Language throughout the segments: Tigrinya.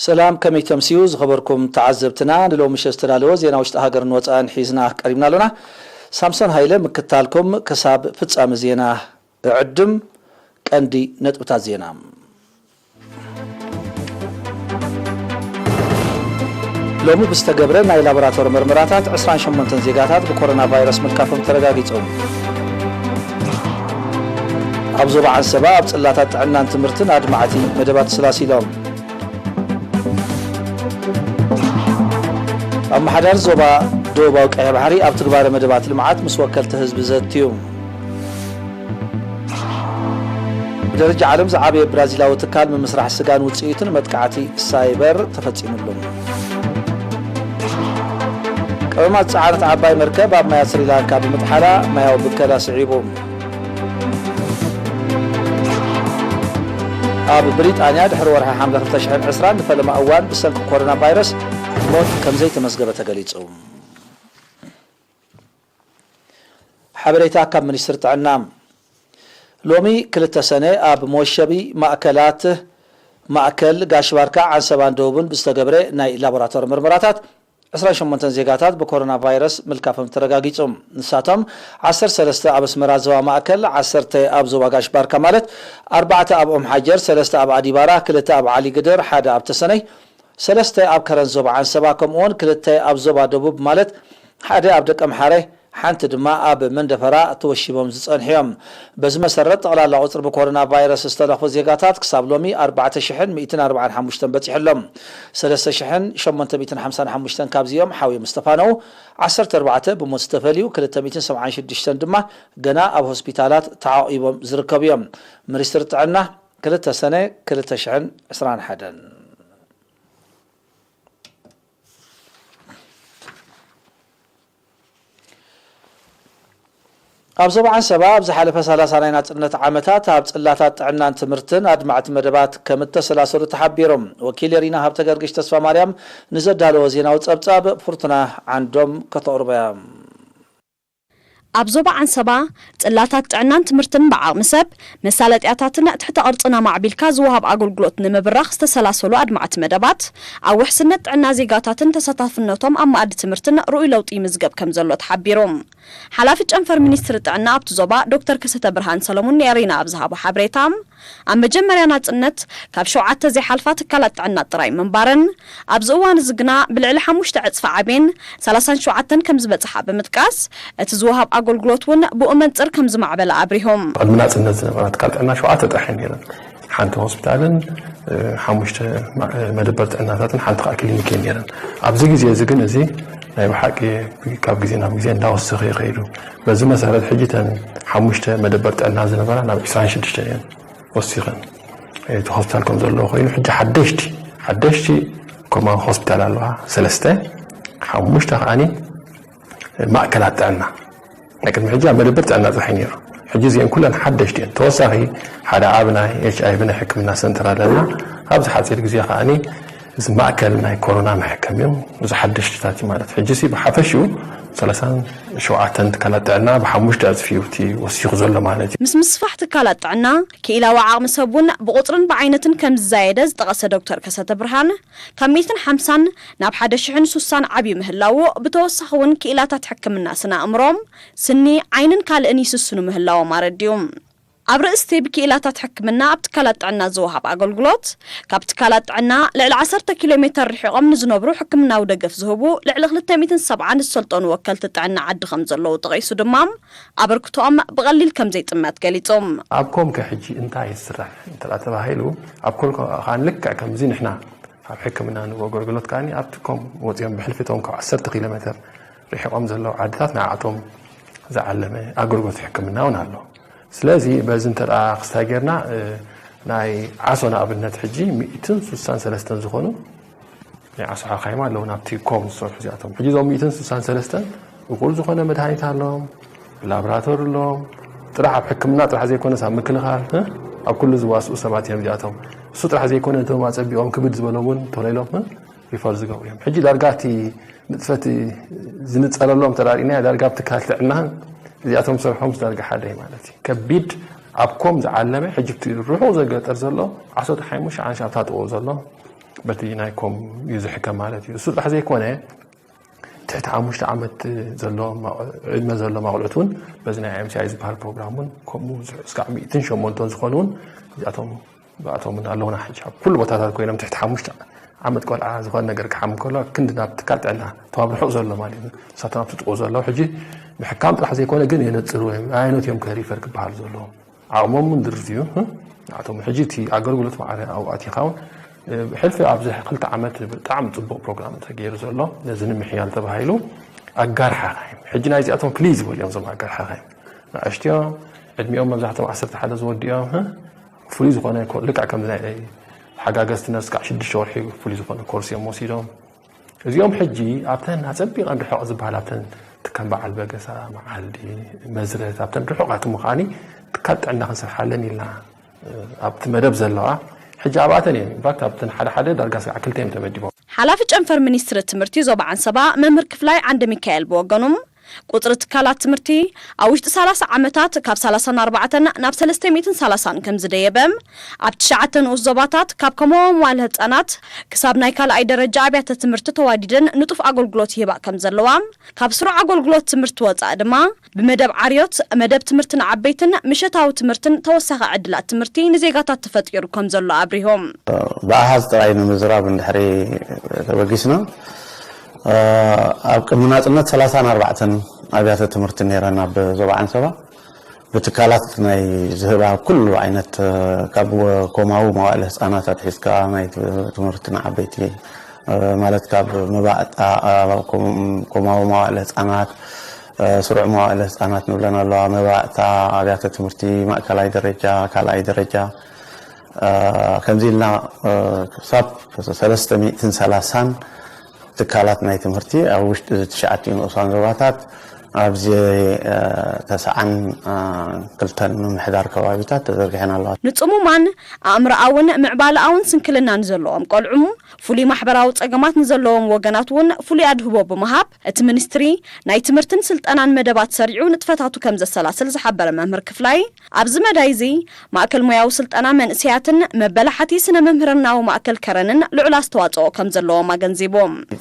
ሰላም፣ ከመይ ተምስዩ ዝኸበርኩም ተዓዘብትና? ንሎሚ ምሸት ዝተዳለወ ዜና ውሽጢ ሃገርን ወጻእን ሒዝና ቀሪብና ኣሎና። ሳምሶን ሃይለ ምክታልኩም ክሳብ ፍጻመ ዜና እዕድም። ቀንዲ ነጥብታት ዜና። ሎሚ ብዝተገብረ ናይ ላቦራቶሪ መርመራታት ዕስራን ሸሞንተን ዜጋታት ብኮሮና ቫይረስ ምልካፎም ተረጋጊጹ። ኣብ ዞባ ዓንሰባ ኣብ ጽላታት ጥዕናን ትምህርትን ኣድማዕቲ መደባት ተሰላሲሎም። ኣመሓዳሪ ዞባ ደቡባዊ ቀይሕ ባሕሪ ኣብ ትግባረ መደባት ልምዓት ምስ ወከልቲ ህዝቢ ዘትዩ። ብደረጃ ዓለም ዝዓበየ ብራዚላዊ ትካል ምምስራሕ ስጋን ውጽኢቱን መጥቃዕቲ ሳይበር ተፈጺሙሉ። ቀመማት ጸዓነት ዓባይ መርከብ ኣብ ማያት ስሪላንካ ብምጥሓላ ማያዊ ብከላ ስዒቡ። ኣብ ብሪጣንያ ድሕሪ ወርሒ ሓምለ ክልተ ሽሕን ዕስራን ንፈለማ እዋን ብሰንኪ ኮሮና ቫይረስ ሞት ከም ዘይተመዝገበ ተገሊጹ። ሓበሬታ ካብ ሚኒስትሪ ጥዕና። ሎሚ ክልተ ሰነ ኣብ መወሸቢ ማእከላት ማእከል ጋሽ ባርካ ዓንሰባን ደቡብን ብዝተገብረ ናይ ላቦራቶሪ ምርመራታት ዕስራን ሸሞንተን ዜጋታት ብኮሮና ቫይረስ ምልካፎም ተረጋጊጹ። ንሳቶም ዓሰርተ ሰለስተ ኣብ ኣስመራ ዞባ ማእከል፣ ዓሰርተ ኣብ ዞባ ጋሽ ባርካ ማለት ኣርባዕተ ኣብ ኦም ሓጀር፣ ሰለስተ ኣብ ኣዲባራ፣ ክልተ ኣብ ዓሊ ግድር፣ ሓደ ኣብ ተሰነይ፣ ሰለስተ ኣብ ከረን ዞባ ዓንሰባ፣ ከምኡውን ክልተ ኣብ ዞባ ደቡብ ማለት ሓደ ኣብ ደቀምሓረ፣ ሓንቲ ድማ ኣብ መንደፈራ ተወሺቦም ዝጸንሑ እዮም። በዚ መሰረት ጠቕላላ ቁጽሪ ብኮሮና ቫይረስ ዝተለኽፉ ዜጋታት ክሳብ ሎሚ ኣርባዕተ ሽሕን ሚእትን ኣርባዓን ሓሙሽተን በጺሑ ኣሎ። ሰለስተ ሽሕን ሸሞንተ ሚእትን ሓምሳን ሓሙሽተን ካብዚኦም ሓውዮም ዝተፋነዉ፣ ዓሰርተ ኣርባዕተ ብሞት ዝተፈልዩ፣ ክልተ ሚእትን ሰብዓን ሽዱሽተን ድማ ገና ኣብ ሆስፒታላት ተዓቒቦም ዝርከቡ እዮም። ሚኒስትሪ ጥዕና፣ ክልተ ሰነ ክልተ ሽሕን ዕስራን ሓደን። ኣብ ዞባ ዓንሰባ ኣብ ዝሓለፈ ሰላሳ ናይ ናጽነት ዓመታት ኣብ ጽላታት ጥዕናን ትምህርትን ኣድማዕቲ መደባት ከም እተሰላሰሉ ተሓቢሩ። ወኪል የሪና ሃብተ ገርግሽ ተስፋ ማርያም ንዘዳለዎ ዜናዊ ጸብጻብ ፍርቱና ዓንዶም ከተቕርቦ እያ። ኣብ ዞባ ዓንሰባ፣ ጽላታት ጥዕናን ትምህርትን ብዓቕሚ ሰብ፣ መሳለጥያታትን ትሕተ ቅርጽን ኣማዕቢልካ ዝወሃብ ኣገልግሎት ንምብራኽ ዝተሰላሰሉ ኣድማዕቲ መደባት፣ ኣብ ውሕስነት ጥዕና ዜጋታትን ተሳታፍነቶም ኣብ መኣዲ ትምህርትን ርኡይ ለውጢ ይምዝገብ ከም ዘሎ ተሓቢሩ። ሓላፊ ጨንፈር ሚኒስትሪ ጥዕና ኣብቲ ዞባ ዶክተር ከሰተ ብርሃን ሰለሙን ንኤሪና ኣብ ዝሃቦ ሓበሬታ፣ ኣብ መጀመርያ ናጽነት ካብ ሸውዓተ ዘይሓልፋ ትካላት ጥዕና ጥራይ ምንባረን፣ ኣብዚ እዋን እዚ ግና ብልዕሊ ሓሙሽተ ዕጽፊ ዓብየን ሰላሳን ሸውዓተን ከም ዝበጽሓ ብምጥቃስ፣ እቲ ዝወሃብ ኣገልግሎት እውን ብኡ መንጽር ከም ዝማዕበለ ኣብሪሆም። ቅድሚ ናጽነት ዝነበራ ትካል ጥዕና ሸውዓተ ጥራሕ እየን ነይረን። ሓንቲ ሆስፒታልን፣ እ፣ ሓሙሽተ ማ-፣ እ፣ መደበር ጥዕናታትን ሓንቲ ከዓ ክሊኒክ እየን ነይረን። ኣብዚ ግዜ እዚ ግን እዚ ናይ ብሓቂ ካብ ግዜ ናብ ግዜ እንዳወሰኸ እዩ ከይዱ። በዚ መሰረት ሕጂ እተን ሓሙሽተ መደበር ጥዕና ዝነበራ ናብ ዕስራን ሽዱሽተን እየን ወሲኸን። እቲ ሆስፒታል ከም ዘለዎ ኮይኑ፣ ሕጂ ሓደሽቲ፣ ሓደሽቲ ኮማን ሆስፒታል ኣለዋ፣ ሰለስተ፣ ሓሙሽተ ከዓኒ ማእከላት ጥዕና። ናይ ቅድሚ ሕጂ ኣብ መደበር ጥዕና ጥራሕ እዩ ነይሩ። ሕጂ እዚአን ኩለን ሓደሽቲ እየን። ተወሳኺ ሓደ ዓቢ ናይ ኤች ኣይ ቪ ናይ ሕክምና ሰንተር ኣለና። ኣብዚ ሓጺር ግዜ ከዓኒ እዚ ማእከል ናይ ኮሮና መሐከሚ እዩ። እዚ ሓደሽትታት እዩ ማለት። ሕጂ ሲ ብሓፈሽኡ ሰላሳን ሸውዓተን ትካላት ጥዕና ብሓሙሽተ ዕጽፊ እዩ እቲ ወሲኹ ዘሎ ማለት እዩ። ምስ ምስፋሕ ትካላት ጥዕና፣ ክኢላዊ ዓቕሚ ሰብ እውን ብቑጽርን ብዓይነትን ከም ዝዛየደ ዝጠቐሰ ዶክተር ከሰተ ብርሃን፣ ካብ ሚእትን ሓምሳን ናብ ሓደ ሽሕን ሱሳን ዓብዩ ምህላዉ፣ ብተወሳኺ እውን ክኢላታት ሕክምና ስነ ኣእምሮ፣ ስኒ፣ ዓይንን ካልእን ይስስኑ ምህላዎም ኣረዲኡ። ኣብ ርእስቲ ብክኢላታት ሕክምና ኣብ ትካላት ጥዕና ዝወሃብ ኣገልግሎት፣ ካብ ትካላት ጥዕና ልዕሊ ዓሰርተ ኪሎ ሜተር ርሒቖም ንዝነብሩ ሕክምናዊ ደገፍ ዝህቡ ልዕሊ ክልተ ሚእትን ሰብዓን ዝሰልጠኑ ወከልቲ ጥዕና ዓዲ ከም ዘለዉ ጠቒሱ ድማ፣ ኣበርክቶኦም ብቐሊል ከም ዘይጥመት ገሊጹ። ኣብ ኮም ከ ሕጂ እንታይ ይስራሕ እንተ ተባሂሉ፣ ኣብ ኮም ከ-፣ ከኣ ልክዕ ከምዚ ንሕና ኣብ ሕክምና ንህቦ ኣገልግሎት ከኣ ኣብቲ ኮም ወጺኦም ብሕልፊ እቶም ካብ ዓሰርተ ኪሎ ሜተር ርሒቖም ዘለዉ ዓድታት ንዓኣቶም ዝዓለመ ኣገልግሎት ሕክምና እውን ኣሎ። ስለዚ በዚ እንተ ደኣ ክስታይ ጌርና፣ እ፣ ናይ ዓሶ ንኣብነት ሕጂ ሚእትን ሱሳን ሰለስተን ዝኾኑ ናይ ዓሶ ሓኻይም ኣለዉ ናብቲ ኮም ዝሰርሑ እዚኣቶም። ሕጂ እዞም ሚእትን ሱሳን ሰለስተን እኹል ዝኾነ መድሃኒት ኣለዎም፣ ላብራቶሪ ኣለዎም። ጥራሕ ኣብ ሕክምና ጥራሕ ዘይኮነስ ኣብ ምክልኻል፣ እ፣ ኣብ ኩሉ ዝዋስኡ ሰባት እዮም እዚኣቶም። እሱ ጥራሕ ዘይኮነ እቶም ኣጸቢቖም ክብድ ዝበሎም እውን ቶሎ ኢሎም፣ እ፣ ሪፈር ዝገብሩ እዮም። ሕጂ ዳርጋ እቲ ንጥፈት ዝንጸለሎም ተራእና ዳርጋ ኣብ ትካል ጥዕናን እዚኣቶም ስርሖምስ ዳርጋ ሓደ እዩ ማለት እዩ። ከቢድ ኣብ ኮም ዝዓለመ ሕጂ እቲ ርሑቕ ዘገጠር ዘሎ ዓሰርተ ሓሙሽተ ዓንሻ ኣብታ ጥቕኡ ዘሎ በቲ ናይ ኮም እዩ ዝሕከም ማለት እዩ። እሱ ጥራሕ ዘይኮነ ትሕቲ ሓሙሽተ ዓመት ዘሎ ዕድመ ዘሎ ማቕልዑት እውን በዚ ናይ ኤምሲኣይ ዝበሃል ፕሮግራም እውን ከምኡ እስካዕ ሚእትን ሸሞንተን ዝኾኑ እውን እዚኣቶም ብኣቶም ኣለውና። ሕጂ ኣብ ኩሉ ቦታታት ኮይኖም ትሕቲ ሓሙሽተ ዓመት ቆልዓ ዝኾነ ነገር ክሓም ከሎ ክንዲ ናብ ትካል ጥዕና ተዋብ ርሑቕ ዘሎ ማለት እዩ። እሳቶም ኣብቲ ጥቑ ዘለዉ ሕጂ ምሕካም ጥራሕ ዘይኮነ ግን የነፅሩ እዮም። ኣየኖት እዮም ከሪፈር ክበሃል ዘለዎም ዓቕሞም እውን ድርዝ እዩ። ንኣቶም ሕጂ እቲ ኣገልግሎት ማዕረ ኣብኡ ኣቲኻ እውን ብሕልፊ ኣብዚ ክልተ ዓመት ብጣዕሚ ፅቡቕ ፕሮግራም ተገይሩ ዘሎ ነዚ ንምሕያል ተባሂሉ ኣጋር ሓኻይም ሕጂ ናይዚኣቶም ፍልይ ዝበሉ እዮም። እዞም ኣጋር ሓኻይም ንኣሽትዮ ዕድሚኦም መብዛሕቶም ዓሰርተ ሓደ ዝወድኦም ፍሉይ ዝኾነ ልክዕ ከምዚ ናይ ሓጋገዝቲ ነርስ ከዓ ሽዱሽተ ወርሒ ፍሉይ ዝኾነ ኮርስ እዮም ወሲዶም። እዚኦም ሕጂ ኣብተን ኣጸቢቐን ርሑቕ ዝበሃል ኣብተን ትከም በዓል በገሳ፣ መዓልዲ፣ መዝረት ኣብተን ርሑቓት ምዃኒ ትካል ጥዕና ክንሰርሓለን ኢልና ኣብቲ መደብ ዘለዋ ሕጂ ኣብኣተን እየን። ኢንፋክት ኣብተን ሓደ ሓደ ዳርጋ ስጋዕ ክልተ እዮም ተመዲቦም። ሓላፊ ጨንፈር ሚኒስትሪ ትምህርቲ ዞባ ዓንሰባ መምህር ክፍላይ ዓንደ ሚካኤል ብወገኖም ቁፅሪ ትካላት ትምህርቲ ኣብ ውሽጢ ሰላሳ ዓመታት ካብ ሰላሳን ኣርባዕተን ናብ ሰለስተ ሚእትን ሰላሳን ከም ዝደየበ ኣብ ትሽዓተ ንኡስ ዞባታት ካብ ከመዋ መዋለ ህፃናት ክሳብ ናይ ካልኣይ ደረጃ ኣብያተ ትምህርቲ ተዋዲደን ንጡፍ ኣገልግሎት ይህባ ከም ዘለዋ ካብ ስሩዕ ኣገልግሎት ትምህርቲ ወፃኢ ድማ ብመደብ ዓርዮት መደብ ትምህርቲ ንዓበይትን ምሸታዊ ትምህርትን ተወሳኺ ዕድላት ትምህርቲ ንዜጋታት ተፈጢሩ ከም ዘሎ ኣብሪሆም። ብኣሃዝ ጥራይ ንምዝራብ እንድሕሪ ተበጊስና ኣብ ቅድሚ ናፅነት ሰላሳን ኣርባዕተን ኣብያተ ትምህርቲ ነይረን ኣብ ዞባ ዓንሰባ ብትካላት ናይ ዝህባ ኩሉ ዓይነት ካብ ኮማዊ መዋእለ ህፃናት ኣትሒዝካ ናይ ትምህርቲ ንዓበይቲ ማለት ካብ መባእጣ ኮማዊ መዋእለ ህፃናት ስሩዕ መዋእለ ህፃናት ንብለን ኣለዋ መባእታ ኣብያተ ትምህርቲ ማእከላይ ደረጃ ካልኣይ ደረጃ ከምዚ ኢልና ክሳብ ሰለስተ ሚእትን ሰላሳን ትካላት ናይ ትምህርቲ ኣብ ውሽጢ እዚ ትሽዓቲኡ ንኡሳን ዞባታት ኣብዚ ተስዓን ክልተን ምምሕዳር ከባቢታት ተዘርጊሐን ኣለዋ። ንፅሙማን ኣእምሮኣውን ምዕባለኣውን ስንክልና ንዘለዎም ቆልዑ ፍሉይ ማሕበራዊ ፀገማት ንዘለዎም ወገናት እውን ፍሉይ ኣድህቦ ብምሃብ እቲ ሚኒስትሪ ናይ ትምህርትን ስልጠናን መደባት ሰሪዑ ንጥፈታቱ ከም ዘሰላስል ዝሓበረ መምህር ክፍላይ ኣብዚ መዳይ እዚ ማእከል ሞያዊ ስልጠና መንእሰያትን መበላሓቲ ስነ መምህርናዊ ማእከል ከረንን ልዑል ኣስተዋፅኦ ከም ዘለዎም ኣገንዚቡ።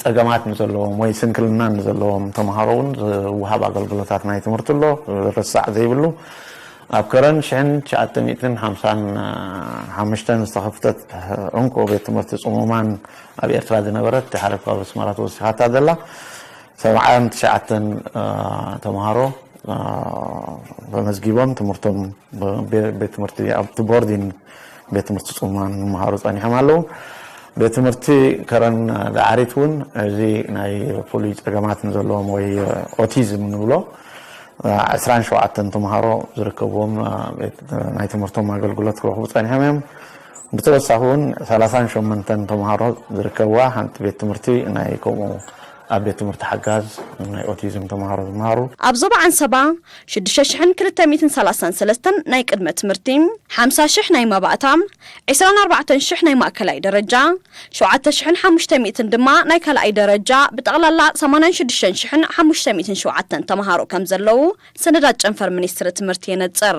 ፀገማት ንዘለዎም ወይ ስንክልና ንዘለዎም ተምሃሮ እውን ዝወሃብ ኣገልግሎታት ናይ ትምህርቲ ኣሎ። ርሳዕ ዘይብሉ ኣብ ከረን ሽሕን ትሽዓተ ሚእትን ሓምሳን ሓሙሽተን ዝተኸፍተት እንኮ ቤት ትምህርቲ ፅሙማን ኣብ ኤርትራ ዝነበረት ድሓረ ካብ ኣስመራ ተወሲኻታ ዘላ ሰብዓን ትሽዓተን ተምሃሮ ተመዝጊቦም ትምህርቶም ቤት ትምህርቲ ኣብቲ ቦርዲን ቤት ትምህርቲ ፅሙማን ይመሃሩ ፀኒሖም ኣለዉ። ቤት ትምህርቲ ከረን ዳዕሪት እውን እዚ ናይ ፍሉይ ፀገማት ንዘለዎም ወይ ኦቲዝም ንብሎ ዕስራን ሸውዓተን ተምሃሮ ዝርከብዎም ናይ ትምህርቶም ኣገልግሎት ክረኽቡ ፀኒሖም እዮም። ብተወሳኺ እውን ሰላሳን ሸሞንተን ተምሃሮ ዝርከብዋ ሓንቲ ቤት ትምህርቲ ናይ ከምኡ ኣብ ቤት ትምህርቲ ሓጋዝ ናይ ኦቲዝም ተምሃሮ ዝመሃሩ ኣብ ዞባ ዓንሰባ ሽዱሽተ ሽሕን ክልተ ሚእትን ሰላሳን ሰለስተን ናይ ቅድመ ትምህርቲ፣ ሓምሳ ሽሕ ናይ መባእታ፣ ዕስራን ኣርባዕተን ሽሕ ናይ ማእከላይ ደረጃ፣ ሸውዓተ ሽሕን ሓሙሽተ ሚእትን ድማ ናይ ካልኣይ ደረጃ ብጠቕላላ ሰማንያን ሽዱሽተ ሽሕን ሓሙሽተ ሚእትን ሸውዓተን ተምሃሮ ከም ዘለዉ ሰነዳት ጨንፈር ሚኒስትሪ ትምህርቲ የነጽር።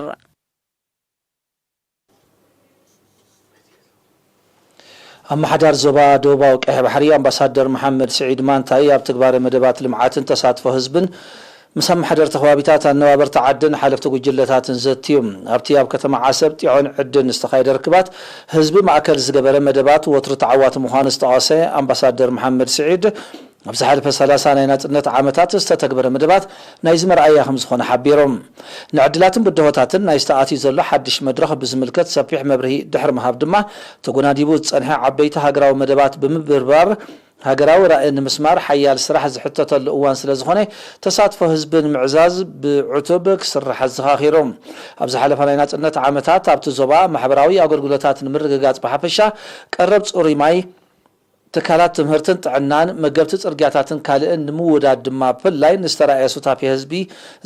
ኣመሓዳር ዞባ ደቡባዊ ቀይሕ ባሕሪ ኣምባሳደር መሓመድ ስዒድ ማንታይ ኣብ ትግባረ መደባት ልምዓትን ተሳትፎ ህዝብን ምስ ኣመሓደርቲ ከባቢታት ኣነባበርቲ ዓድን ሓለፍቲ ጉጅለታትን ዘትዩ። ኣብቲ ኣብ ከተማ ዓሰብ ጢዖን ዕድን ዝተኻየደ ርክባት ህዝቢ ማእከል ዝገበረ መደባት ወትሩ ተዓዋቲ ምዃኑ ዝጠቐሰ ኣምባሳደር መሓመድ ስዒድ ኣብ ዝሓለፈ ሰላሳ ናይ ናጽነት ዓመታት ዝተተግበረ መደባት ናይዚ መርኣያ ከም ዝኾነ ሓቢሮም። ንዕድላትን ብድሆታትን ናይ ዝተኣትዩ ዘሎ ሓድሽ መድረኽ ብዝምልከት ሰፊሕ መብርሂ ድሕሪ ምሃብ ድማ ተጎናዲቡ ዝጸንሐ ዓበይቲ ሃገራዊ መደባት ብምብርባር ሃገራዊ ራኢ ንምስማር ሓያል ስራሕ ዝሕተተሉ እዋን ስለ ዝኾነ ተሳትፎ ህዝቢ ንምዕዛዝ ብዕቱብ ክስራሕ ኣዘኻኺሩ። ኣብ ዝሓለፈ ናይ ናጽነት ዓመታት ኣብቲ ዞባ ማሕበራዊ ኣገልግሎታት ንምርግጋጽ ብሓፈሻ ቀረብ ጽሩይ ማይ ትካላት ትምህርትን ጥዕናን፣ መገብቲ ጽርግያታትን ካልእን ንምውዳድ ድማ ብፍላይ ንዝተራእየ ሱታፌ ህዝቢ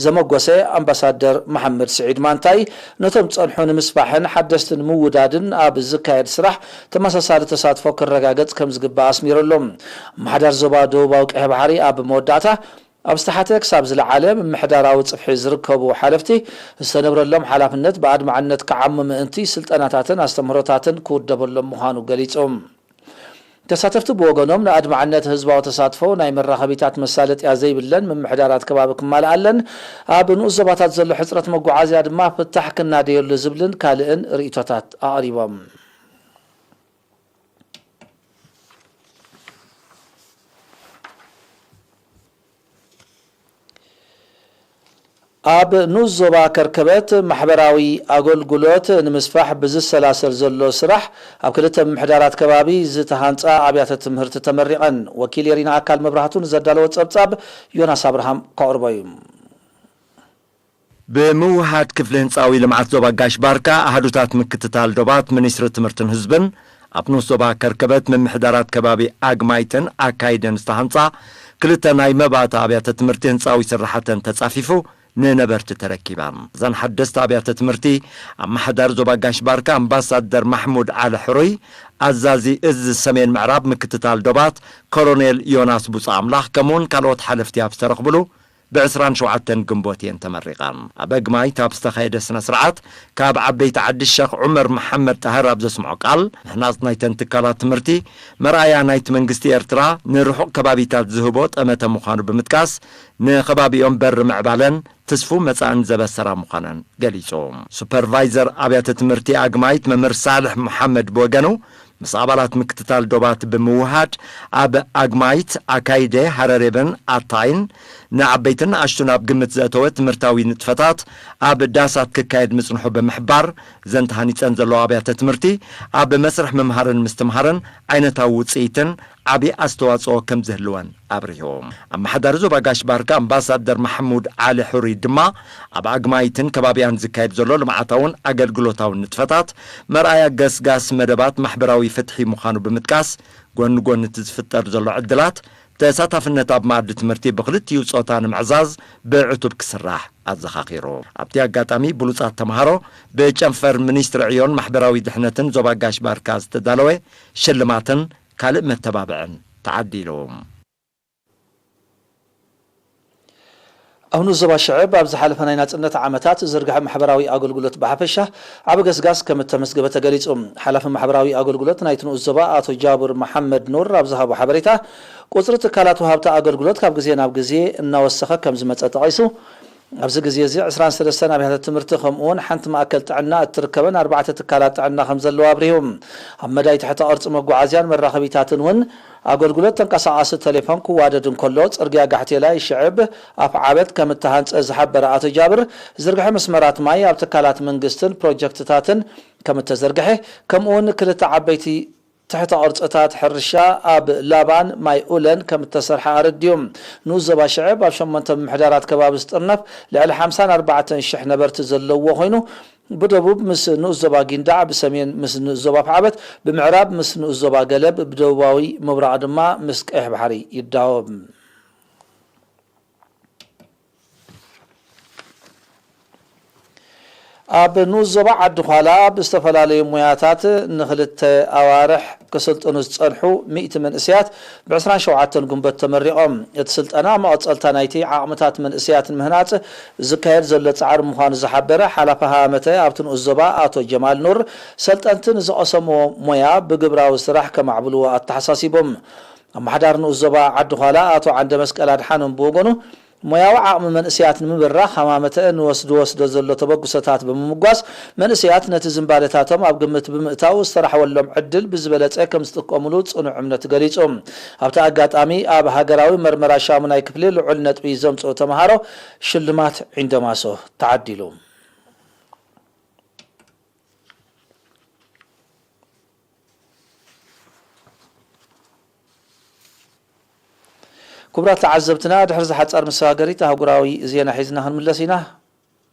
ዘመጎሰ ኣምባሳደር መሓመድ ስዒድ ማንታይ፣ ነቶም ዝጸንሑ ንምስፋሕን ሓደስቲ ንምውዳድን ኣብ ዝካየድ ስራሕ ተመሳሳሊ ተሳትፎ ክረጋገጽ ከምዝግባእ ኣስሚሩ ኣሎ። ኣመሓዳሪ ዞባ ደቡባዊ ቀይሕ ባሕሪ ኣብ መወዳእታ ኣብ ዝተሓተ ክሳብ ዝለዓለ ምምሕዳራዊ ጽፍሒ ዝርከቡ ሓለፍቲ ዝተነብረሎም ሓላፍነት ብኣድማዕነት ክዓሙ ምእንቲ ስልጠናታትን ኣስተምህሮታትን ክውደበሎም ምዃኑ ገሊጹ። ተሳተፍቲ ብወገኖም፣ ንኣድማዕነት ህዝባዊ ተሳትፎ ናይ መራኸቢታት መሳለጥያ ዘይብለን ምምሕዳራት ከባቢ ክማልኣለን፣ ኣብ ንኡስ ዞባታት ዘሎ ሕጽረት መጓዓዝያ ድማ ፍታሕ ክናደየሉ ዝብልን ካልእን ርእይቶታት ኣቕሪቦም። ኣብ ንኡስ ዞባ ከርከበት ማሕበራዊ ኣገልግሎት ንምስፋሕ ብዝሰላሰል ዘሎ ስራሕ፣ ኣብ ክልተ ምምሕዳራት ከባቢ ዝተሃንጻ ኣብያተ ትምህርቲ ተመሪቐን። ወኪል የሪና ኣካል መብራህቱ ንዘዳለዎ ጸብጻብ ዮናስ ኣብርሃም ከቕርቦ እዩ። ብምውሃድ ክፍሊ ህንፃዊ ልምዓት ዞባ ጋሽ ባርካ ኣሃዱታት ምክትታል ዶባት ሚኒስትሪ ትምህርትን ህዝብን ኣብ ንኡስ ዞባ ከርከበት ምምሕዳራት ከባቢ ኣግማይትን ኣካይደን ዝተሃንፃ ክልተ ናይ መባእታ ኣብያተ ትምህርቲ ህንፃዊ ስራሕተን ተፃፊፉ ንነበርቲ ተረኪባ። እዘን ሓደስቲ ኣብያተ ትምህርቲ ኣመሓዳሪ ዞባ ጋሽ ባርካ ኣምባሳደር ማሕሙድ ዓሊ ሕሩይ፣ ኣዛዚ እዝ ሰሜን ምዕራብ ምክትታል ዶባት ኮሎኔል ዮናስ ቡፃ ኣምላኽ ከምኡውን ካልኦት ሓለፍቲ ኣብ ዝተረኽብሉ ብ ዕስራን ሸውዓተን ግንቦት እየን ተመሪቐ። ኣብ ኣግማይት ኣብ ዝተኻየደ ስነ ስርዓት ካብ ዓበይቲ ዓዲ ሸኽ ዑመር መሓመድ ጣህር ኣብ ዘስምዖ ቃል፣ ምህናጽ ናይተን ትካላት ትምህርቲ መርኣያ ናይቲ መንግስቲ ኤርትራ ንርሑቕ ከባቢታት ዝህቦ ጠመተ ምዃኑ ብምጥቃስ፣ ንከባቢኦም በሪ ምዕባለን ትስፉ መጻእን ዘበሰራ ምዃነን ገሊጹ። ሱፐርቫይዘር ኣብያተ ትምህርቲ ኣግማይት መምህር ሳልሕ መሓመድ ብወገኑ፣ ምስ ኣባላት ምክትታል ዶባት ብምውሃድ፣ ኣብ ኣግማይት፣ ኣካይደ፣ ሃረሬብን ኣታይን ንዓበይትን ንኣሽቱን ኣብ ግምት ዘእተወ ትምህርታዊ ንጥፈታት ኣብ ዳሳት ክካየድ ምጽንሑ ብምሕባር፣ እዘን ተሃኒጸን ዘለዋ ኣብያተ ትምህርቲ ኣብ መስርሕ ምምሃርን ምስትምሃርን ዓይነታዊ ውጽኢትን ዓቢ ኣስተዋጽኦ ከም ዝህልወን ኣብሪሁ። ኣመሓዳሪ ዞባ ጋሽ ባርካ ኣምባሳደር ማሕሙድ ዓሊ ሕሩይ ድማ፣ ኣብ ኣግማይትን ከባቢያን ዝካየድ ዘሎ ልምዓታውን ኣገልግሎታውን ንጥፈታት መርኣያ ገስጋስ መደባት ማሕበራዊ ፍትሒ ምዃኑ ብምጥቃስ፣ ጎኒ ጎኒ እቲ ዝፍጠር ዘሎ ዕድላት ተሳታፍነት ኣብ መኣዲ ትምህርቲ ብኽልቲኡ ጾታ ንምዕዛዝ ብዕቱብ ክስራሕ ኣዘኻኺሩ። ኣብቲ ኣጋጣሚ ብሉጻት ተምሃሮ ብጨንፈር ሚኒስትሪ ዕዮን ማሕበራዊ ድሕነትን ዞባ ጋሽ ባርካ ዝተዳለወ ሽልማትን ካልእ መተባብዕን ተዓዲሉ። ኣብ ንኡስ ዞባ ሽዕብ ኣብ ዝሓለፈ ናይ ናጽነት ዓመታት ዝርግሐ ማሕበራዊ ኣገልግሎት ብሓፈሻ ዓቢ ገስጋስ ከም እተመዝገበ ተገሊጹ። ሓላፊ ማሕበራዊ ኣገልግሎት ናይቲ ንኡስ ዞባ ኣቶ ጃብር መሓመድ ኑር ኣብ ዝሃቦ ሓበሬታ፣ ቁጽሪ ትካላት ወሃብቲ ኣገልግሎት ካብ ግዜ ናብ ግዜ እናወሰኸ ከም ዝመጸ ጠቒሱ፣ ኣብዚ ግዜ እዚ ዕስራን ሰለስተን ኣብያተ ትምህርቲ ከምኡውን ሓንቲ ማእከል ጥዕና እትርከበን ኣርባዕተ ትካላት ጥዕና ከም ዘለዋ ኣብሪሁ። ኣብ መዳይ ትሕተ ቅርጺ መጓዓዝያን መራኸቢታትን እውን ኣገልግሎት ተንቀሳቓሲ ቴሌፎን ክዋደድ እንከሎ፣ ጽርግያ ጋሕቴላይ ሽዕብ ኣፍ ዓበት ከም እተሃንጸ ዝሓበረ ኣቶ ጃብር፣ ዝርግሐ መስመራት ማይ ኣብ ትካላት መንግስትን ፕሮጀክትታትን ከም እተዘርግሐ፣ ከምኡውን ክልተ ዓበይቲ ትሕተ ቅርጽታት ሕርሻ ኣብ ላባን ማይ ኡለን ከም እተሰርሐ ኣረዲኡ። ንኡስ ዞባ ሽዕብ ኣብ ሸሞንተ ምምሕዳራት ከባቢ ዝጥርነፍ ልዕሊ ሓምሳን ኣርባዕተን ሽሕ ነበርቲ ዘለዎ ኮይኑ፣ ብደቡብ ምስ ንኡስ ዞባ ጊንዳዕ፣ ብሰሜን ምስ ንኡስ ዞባ ኣፍዓበት፣ ብምዕራብ ምስ ንኡስ ዞባ ገለብ፣ ብደቡባዊ ምብራቕ ድማ ምስ ቀይሕ ባሕሪ ይዳወብ። ኣብ ንኡስ ዞባ ዓዲ ዃላ ብዝተፈላለዩ ሞያታት ንኽልተ ኣዋርሕ ክስልጥኑ ዝጸንሑ ሚእቲ መንእሰያት ብ ዕስራን ሸውዓተን ግንቦት ተመሪቖም። እቲ ስልጠና መቐጸልታ ናይቲ ዓቕምታት መንእሰያት ንምህናጽ ዝካየድ ዘሎ ጻዕሪ ምዃኑ ዝሓበረ ሓላፊ ሃመተ ኣብቲ ንኡስ ዞባ ኣቶ ጀማል ኑር፣ ሰልጠንቲ ንዝቐሰምዎ ሞያ ብግብራዊ ስራሕ ከማዕብልዎ ኣተሓሳሲቦም። ኣመሓዳሪ ንኡስ ዞባ ዓዲ ዃላ ኣቶ ዓንደ መስቀል ኣድሓኖም ብወገኑ፣ ሞያዊ ዓቕሚ መንእሰያት ንምብራኽ ሃማመተ ንወስዶ ወስዶ ዘሎ ተበግሶታት ብምምጓስ፣ መንእሰያት ነቲ ዝንባለታቶም ኣብ ግምት ብምእታው ዝተራሕወሎም ዕድል ብዝበለጸ ከም ዝጥቀሙሉ ጽኑዕ እምነት ገሊጹ። ኣብቲ ኣጋጣሚ ኣብ ሃገራዊ መርመራ ሻሙናይ ክፍሊ ልዑል ነጥቢ ዘምጽኡ ተምሃሮ ሽልማት ዒንደማሶ ተዓዲሉ። ክቡራት ተዓዘብትና፣ ድሕሪ ዝሓጻር መሰጋገሪት ኣህጉራዊ ዜና ሒዝና ክንምለስ ኢና።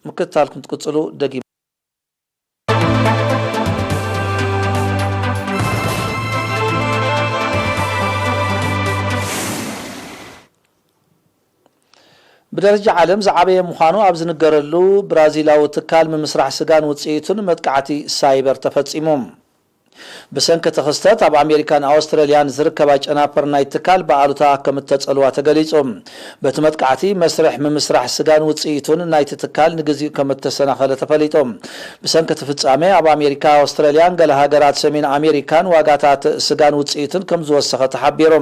ምክትታልኩም ትቅጽሉ። ደጊም ብደረጃ ዓለም ዝዓበየ ምዃኑ ኣብ ዝንገረሉ ብራዚላዊ ትካል ምምስራሕ ስጋን ውጽኢቱን መጥቃዕቲ ሳይበር ተፈጺሙ። ብሰንኪ እቲ ክስተት ኣብ ኣሜሪካን ኣውስትራልያን ዝርከባ ጨናፍር ናይቲ ትካል ብኣሉታ ከም እተጸልዋ ተገሊጹ። በቲ መጥቃዕቲ መስርሕ ምምስራሕ ስጋን ውጽኢቱን ናይቲ ትካል ንግዚኡ ከም እተሰናኸለ ተፈሊጡ። ብሰንኪ እቲ ፍጻሜ ኣብ ኣሜሪካ፣ ኣውስትራልያን ገለ ሃገራት ሰሜን ኣሜሪካን ዋጋታት ስጋን ውጽኢቱን ከም ዝወሰኸ ተሓቢሩ።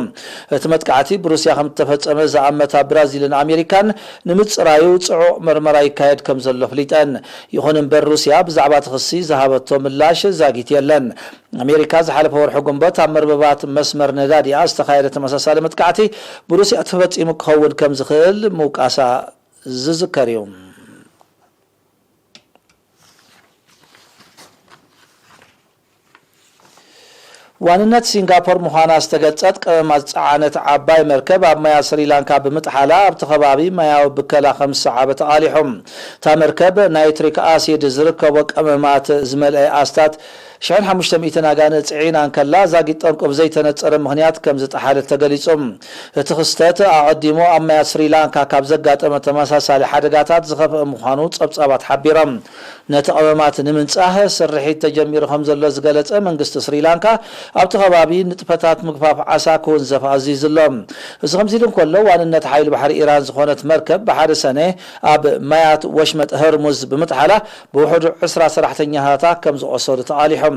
እቲ መጥቃዕቲ ብሩስያ ከም እተፈጸመ ዝኣመታ ብራዚልን ኣሜሪካን ንምጽራዩ ጽዑቕ መርመራ ይካየድ ከም ዘሎ ኣፍሊጠን። ይኹን እምበር ሩስያ ብዛዕባ እቲ ክሲ ዝሃበቶ ምላሽ ዛጊት የለን። ኣሜሪካ ዝሓለፈ ወርሒ ጉንበት ኣብ መርበባት መስመር ነዳዲኣ ዝተኻየደ ተመሳሳሊ መጥቃዕቲ ብሩስያ ተፈጺሙ ክኸውን ከም ዝኽእል ምውቃሳ ዝዝከር እዩ። ዋንነት ሲንጋፖር ምዃና ዝተገልጸት ቀመማት ዝጸዓነት ዓባይ መርከብ ኣብ ማያት ስሪላንካ ብምጥሓላ ኣብቲ ከባቢ ማያዊ ብከላ ከም ዝሰዓበ ተቓሊሑ። እታ መርከብ ናይትሪክ ኣሲድ ዝርከቦ ቀመማት ዝመልአ ኣስታት ሽሕን ሓሙሽተ ሚእትን ኣጋንእ ጽዒና እንከላ ዛጊት ጠንቁ ብዘይተነጸረ ምኽንያት ከም ዝጠሓለት ተገሊጹ። እቲ ክስተት ኣቐዲሙ ኣብ ማያት ስሪላንካ ካብ ዘጋጠመ ተመሳሳሊ ሓደጋታት ዝኸፍአ ምዃኑ ጸብጻባት ሓቢሮም። ነቲ ቀመማት ንምንጻህ ስርሒት ተጀሚሩ ከም ዘሎ ዝገለጸ መንግስቲ ስሪላንካ ኣብቲ ከባቢ ንጥፈታት ምግፋፍ ዓሳ ክውንዘፍ ኣዚዙ ኣሎ። እዚ ከምዚ ኢሉ እንከሎ ዋንነት ሓይሊ ባሕሪ ኢራን ዝኾነት መርከብ ብሓደ ሰነ ኣብ ማያት ወሽመጥ ሆርሙዝ ብምጥሓላ ብውሕዱ ዕስራ ሰራሕተኛታታ ከም ዝቖሰሉ ተቓሊሖም።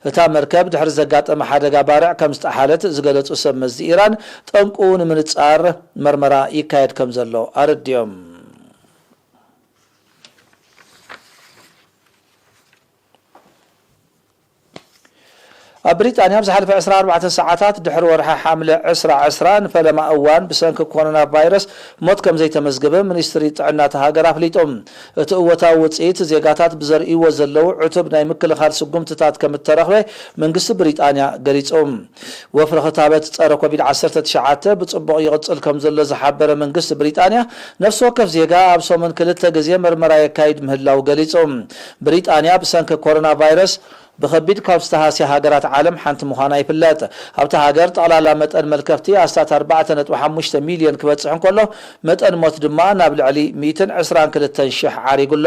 እታ መርከብ ድሕሪ ዘጋጠመ ሓደጋ ባርዕ ከም ዝጠሓለት ዝገለጹ ሰብ መዚ ኢራን ጠንቁ ንምንጻር መርመራ ይካየድ ከም ዘሎ ኣረዲኦም። ኣብ ብሪጣንያ ኣብ ዝሓለፈ ዕስራ ኣርባዕተ ሰዓታት ድሕሪ ወርሒ ሓምለ ዕስራ ዕስራ ንፈለማ እዋን ብሰንኪ ኮሮና ቫይረስ ሞት ከም ዘይተመዝገበ ሚኒስትሪ ጥዕና እታ ሃገር ኣፍሊጡ። እቲ እወታዊ ውጽኢት ዜጋታት ብዘርእይዎ ዘለዉ ዕቱብ ናይ ምክልኻል ስጉምትታት ከም እተረኽበ መንግስቲ ብሪጣንያ ገሊጹ። ወፍሪ ክታበት ጸረ ኮቪድ ዓሰርተ ትሽዓተ ብጽቡቕ ይቕጽል ከም ዘሎ ዝሓበረ መንግስቲ ብሪጣንያ፣ ነፍሲ ወከፍ ዜጋ ኣብ ሰሙን ክልተ ግዜ መርመራ የካይድ ምህላው ገሊጹ። ብሪጣንያ ብሰንኪ ኮሮና ቫይረስ ብኸቢድ ካብ ዝተሃስያ ሃገራት ዓለም ሓንቲ ምዃና ይፍለጥ። ኣብታ ሃገር ጠቕላላ መጠን መልከፍቲ ኣስታት ኣርባዕተ ነጥቢ ሓሙሽተ ሚልዮን ክበጽሕ እንከሎ፣ መጠን ሞት ድማ ናብ ልዕሊ ሚእትን ዕስራን ክልተን ሽሕ ዓሪጉ ኣሎ።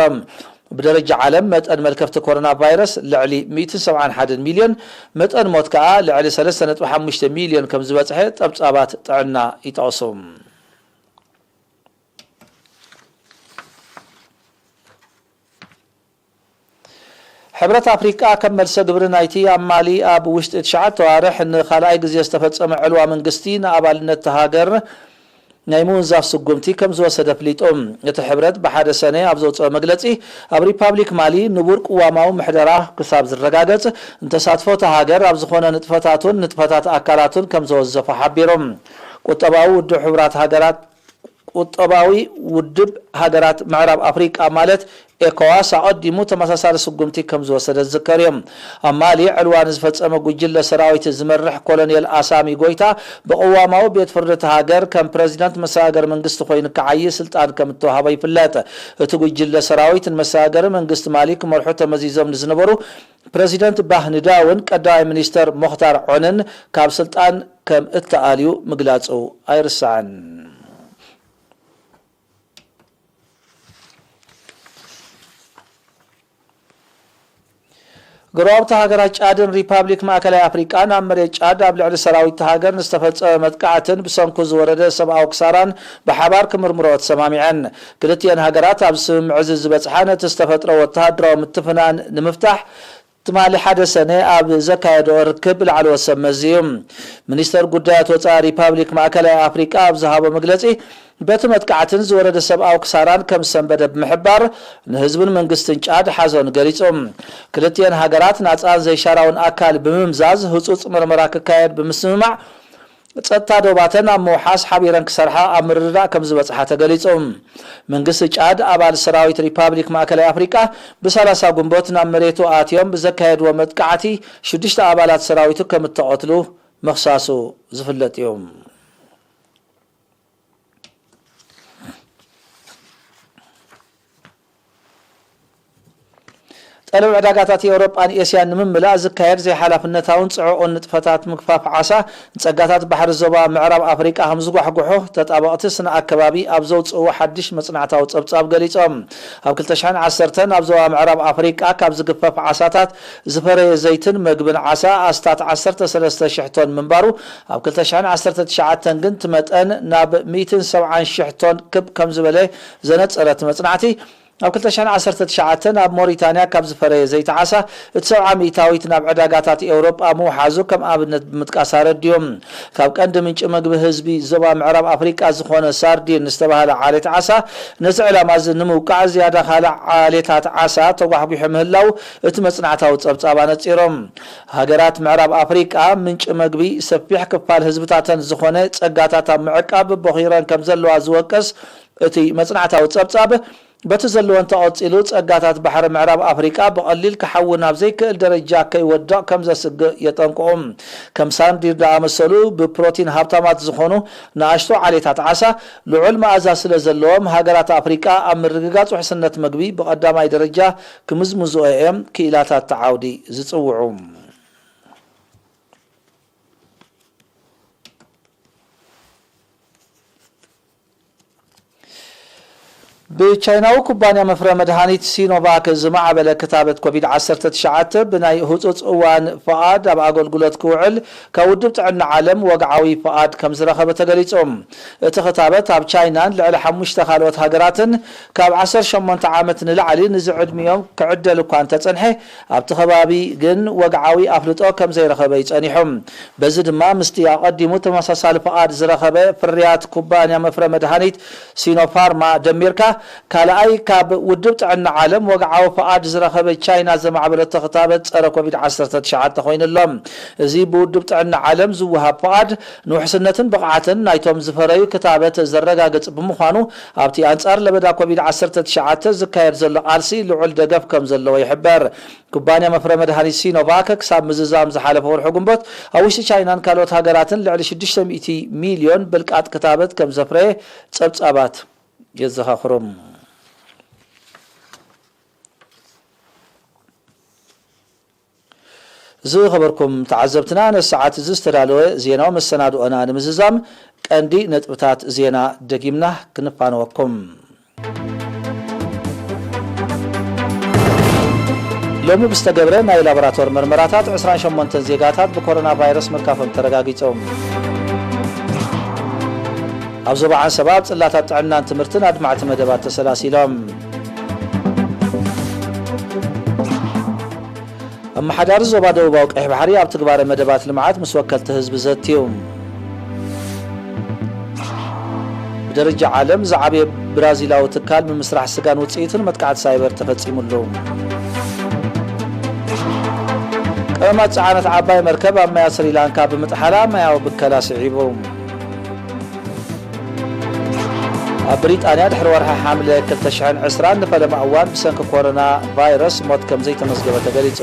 ብደረጃ ዓለም መጠን መልከፍቲ ኮሮና ቫይረስ ልዕሊ ሚእትን ሰብዓን ሓደን ሚልዮን፣ መጠን ሞት ከኣ ልዕሊ ሰለስተ ነጥቢ ሓሙሽተ ሚልዮን ከም ዝበጽሐ ጸብጻባት ጥዕና ይጠቕሱ። ሕብረት ኣፍሪቃ ከም መልሰ ግብሪ ናይቲ ኣብ ማሊ ኣብ ውሽጢ ትሽዓተ ኣዋርሕ ንኻልኣይ ግዜ ዝተፈጸመ ዕልዋ መንግስቲ ንኣባልነት እታ ሃገር ናይ ምውንዛፍ ስጉምቲ ከም ዝወሰደ ኣፍሊጡ። እቲ ሕብረት ብሓደ ሰነ ኣብ ዘውፅኦ መግለፂ፣ ኣብ ሪፓብሊክ ማሊ ንቡር ቅዋማዊ ምሕደራ ክሳብ ዝረጋገፅ፣ ንተሳትፎ እታ ሃገር ኣብ ዝኾነ ንጥፈታቱን ንጥፈታት ኣካላቱን ከም ዘወዘፎ ሓቢሩ። ቁጠባዊ ውድብ ሕቡራት ሃገራት ቁጠባዊ ውድብ ሃገራት ምዕራብ ኣፍሪቃ ማለት ኤኮዋስ ኣቐዲሙ ተመሳሳሊ ስጉምቲ ከም ዝወሰደ ዝዝከር እዩ። ኣብ ማሊ ዕልዋ ንዝፈጸመ ጉጅለ ሰራዊት ዝመርሕ ኮሎኔል ኣሳሚ ጎይታ ብቅዋማዊ ቤት ፍርዲ እታ ሃገር ከም ፕረዚደንት መሰጋገሪ መንግስቲ ኮይኑ ክዓዪ ስልጣን ከም እተዋህቦ ይፍለጥ። እቲ ጉጅለ ሰራዊት ንመሰጋገሪ መንግስቲ ማሊ ክመርሑ ተመዚዞም ንዝነበሩ ፕረዚደንት ባህንዳውን ቀዳማይ ሚኒስተር ሞኽታር ዖንን ካብ ስልጣን ከም እተኣልዩ ምግላጹ ኣይርሳዕን። ጎረባብቲ ሃገራት ጫድን ሪፓብሊክ ማእከላይ ኣፍሪቃን ኣብ መሬት ጫድ ኣብ ልዕሊ ሰራዊት እታ ሃገር ንዝተፈጸመ መጥቃዕትን ብሰንኩ ዝወረደ ሰብኣዊ ክሳራን ብሓባር ክምርምሮ ተሰማሚዐን። ክልቲኤን ሃገራት ኣብ ስምምዕ እዚ ዝበጽሓ ነቲ ዝተፈጥረ ወተሃደራዊ ምትፍናን ንምፍታሕ ትማሊ ሓደ ሰነ ኣብ ዘካየዶ ርክብ ላዕለዎት ሰብ መዚ እዩ። ሚኒስተር ጉዳያት ወጻኢ ሪፓብሊክ ማእከላይ ኣፍሪቃ ኣብ ዝሃቦ መግለጺ፣ በቲ መጥቃዕትን ዝወረደ ሰብኣዊ ክሳራን ከም ዝሰንበደ ብምሕባር፣ ንህዝብን መንግስትን ጫድ ሓዘኑ ገሊጹ። ክልቲኤን ሃገራት ናጻን ዘይሻራውን ኣካል ብምምዛዝ ህጹጽ መርመራ ክካየድ ብምስምማዕ፣ ጸጥታ ዶባተን ኣብ ምውሓስ ሓቢረን ክሰርሓ ኣብ ምርድዳእ ከም ዝበጽሓ ተገሊጹ። መንግስቲ ጫድ ኣባል ሰራዊት ሪፓብሊክ ማእከላይ ኣፍሪቃ ብሰላሳ ጉንቦት ናብ መሬቱ ኣትዮም ብዘካየድዎ መጥቃዕቲ ሽዱሽተ ኣባላት ሰራዊቱ ከም እተቐትሉ ምኽሳሱ ዝፍለጥ እዩ። ጠለብ ዕዳጋታት ኤውሮጳን ኤስያን ንምምላእ ዝካየድ ዘይሓላፍነታውን ጽዑቕን ንጥፈታት ምግፋፍ ዓሳ፣ ንጸጋታት ባሕሪ ዞባ ምዕራብ ኣፍሪቃ ከም ዝጓሕጉሖ ተጣበቕቲ ስነ ኣከባቢ ኣብ ዘውጽእዎ ሓድሽ መጽናዕታዊ ጸብጻብ ገሊጾም። ኣብ ክልተ ሽሕን ዓሰርተን ኣብ ዞባ ምዕራብ ኣፍሪቃ ካብ ዝግፈፍ ዓሳታት ዝፈረየ ዘይትን መግብን ዓሳ ኣስታት ዓሰርተ ሰለስተ ሽሕ ቶን ምንባሩ፣ ኣብ ክልተ ሽሕን ዓሰርተ ትሽዓተን ግን እቲ መጠን ናብ ሚእትን ሰብዓን ሽሕ ቶን ክብ ከም ዝበለ ዘነጸረ እቲ መጽናዕቲ፣ ኣብ ክልተ ሽሕን ዓሰርተ ትሽዓተን ኣብ ሞሪታንያ ካብ ዝፈረየ ዘይቲ ዓሳ እቲ ሰብዓ ሚእታዊት ናብ ዕዳጋታት ኤውሮጳ ምውሓዙ ከም ኣብነት ብምጥቃስ ኣረድዮም። ካብ ቀንዲ ምንጪ መግቢ ህዝቢ ዞባ ምዕራብ ኣፍሪቃ ዝኾነ ሳርዲን ዝተባህለ ዓሌት ዓሳ ነዚ ዕላማ እዚ ንምውቃዕ ዝያዳ ካልእ ዓሌታት ዓሳ ተጓሕጒሑ ምህላው እቲ መጽናዕታዊ ጸብጻብ ኣነጺሮም። ሃገራት ምዕራብ ኣፍሪቃ ምንጪ መግቢ ሰፊሕ ክፋል ህዝብታተን ዝኾነ ጸጋታት ኣብ ምዕቃብ ቦኺረን ከም ዘለዋ ዝወቅስ እቲ መጽናዕታዊ ጸብጻብ፣ በቲ ዘለዎ እንተቐጺሉ፣ ጸጋታት ባሕሪ ምዕራብ ኣፍሪቃ ብቐሊል ክሓዊ ናብ ዘይክእል ደረጃ ከይወድቕ ከም ዘስግእ የጠንቅቑ። ከም ሳንዲር ዝኣመሰሉ ብፕሮቲን ሃብታማት ዝኾኑ ንኣሽቱ ዓሌታት ዓሳ፣ ልዑል መኣዛ ስለ ዘለዎም፣ ሃገራት ኣፍሪቃ ኣብ ምርግጋጽ ውሕስነት መግቢ ብቐዳማይ ደረጃ ክምዝምዝኦ እዮም ክኢላታት እቲ ዓውዲ ዝጽውዑ። ብቻይናዊ ኩባንያ መፍረ መድሃኒት ሲኖቫክ ዝማዕበለ ክታበት ኮቪድ ዓሰርተ ትሽዓተ ብናይ ህጹጽ እዋን ፍቓድ ኣብ ኣገልግሎት ክውዕል ካብ ውድብ ጥዕና ዓለም ወግዓዊ ፍቓድ ከም ዝረኸበ ተገሊጹ። እቲ ክታበት ኣብ ቻይናን ልዕሊ ሓሙሽተ ካልኦት ሃገራትን ካብ ዓሰርተ ሸሞንተ ዓመት ንላዕሊ ንዝዕድሚኦም ክዕደል እኳ እንተጸንሐ፣ ኣብቲ ከባቢ ግን ወግዓዊ ኣፍልጦ ከም ዘይረኸበ እዩ ጸኒሑ። በዚ ድማ ምስቲ ኣቐዲሙ ተመሳሳሊ ፍቓድ ዝረኸበ ፍርያት ኩባንያ መፍረ መድሃኒት ሲኖፋርማ ደሚርካ፣ ካልኣይ ካብ ውድብ ጥዕና ዓለም ወግዓዊ ፍቓድ ዝረኸበ ቻይና ዘማዕበለቶ ክታበት ጸረ ኮቪድ ዓሰርተ ትሽዓተ ኮይኑ ኣሎ። እዚ ብውድብ ጥዕና ዓለም ዝወሃብ ፍቓድ ንውሕስነትን ብቕዓትን ናይቶም ዝፈረዩ ክታበት ዘረጋግጽ ብምዃኑ፣ ኣብቲ ኣንጻር ለበዳ ኮቪድ ዓሰርተ ትሽዓተ ዝካየድ ዘሎ ቃልሲ ልዑል ደገፍ ከም ዘለዎ ይሕበር። ኩባንያ መፍረ መድሃኒት ሲኖቫክ ክሳብ ምዝዛም ዝሓለፈ ወርሒ ግንቦት ኣብ ውሽጢ ቻይናን ካልኦት ሃገራትን ልዕሊ ሽዱሽተ ሚእቲ ሚልዮን ብልቃጥ ክታበት ከም ዘፍረየ ጸብጻባት የዘኻኽሩ። ዝኸበርኩም ተዓዘብትና፣ ነዚ ሰዓት እዚ ዝተዳለወ ዜናዊ መሰናድኦና ንምዝዛም ቀንዲ ነጥብታት ዜና ደጊምና ክንፋነወኩም። ሎሚ ብዝተገብረ ናይ ላቦራቶር መርመራታት ዕስራን ሸሞንተን ዜጋታት ብኮሮና ቫይረስ ምርካፎም ተረጋጊጾም። ኣብ ዞባ ዓንሰባ ኣብ ጽላታት ጥዕናን ትምህርትን ኣድማዕቲ መደባት ተሰላሲሎም። ኣመሓዳሪ ዞባ ደቡባዊ ቀይሕ ባሕሪ ኣብ ትግባረ መደባት ልምዓት ምስ ወከልቲ ህዝቢ ዘትዩ። ብደረጃ ዓለም ዝዓበየ ብራዚላዊ ትካል ምምስራሕ ስጋን ውፅኢቱን መጥቃዕቲ ሳይበር ተፈፂሙሉ። ቀመማት ፀዓነት ዓባይ መርከብ ኣብ ማያት ስሪላንካ ብምጥሓላ ማያዊ ብከላ ስዒቡ። ኣብ ብሪጣንያ ድሕሪ ወርሒ ሓምለ ክልተ ሽሕን ዕስራን ንፈለማ እዋን ብሰንኪ ኮሮና ቫይረስ ሞት ከም ዘይተመዝገበ ተገሊጹ።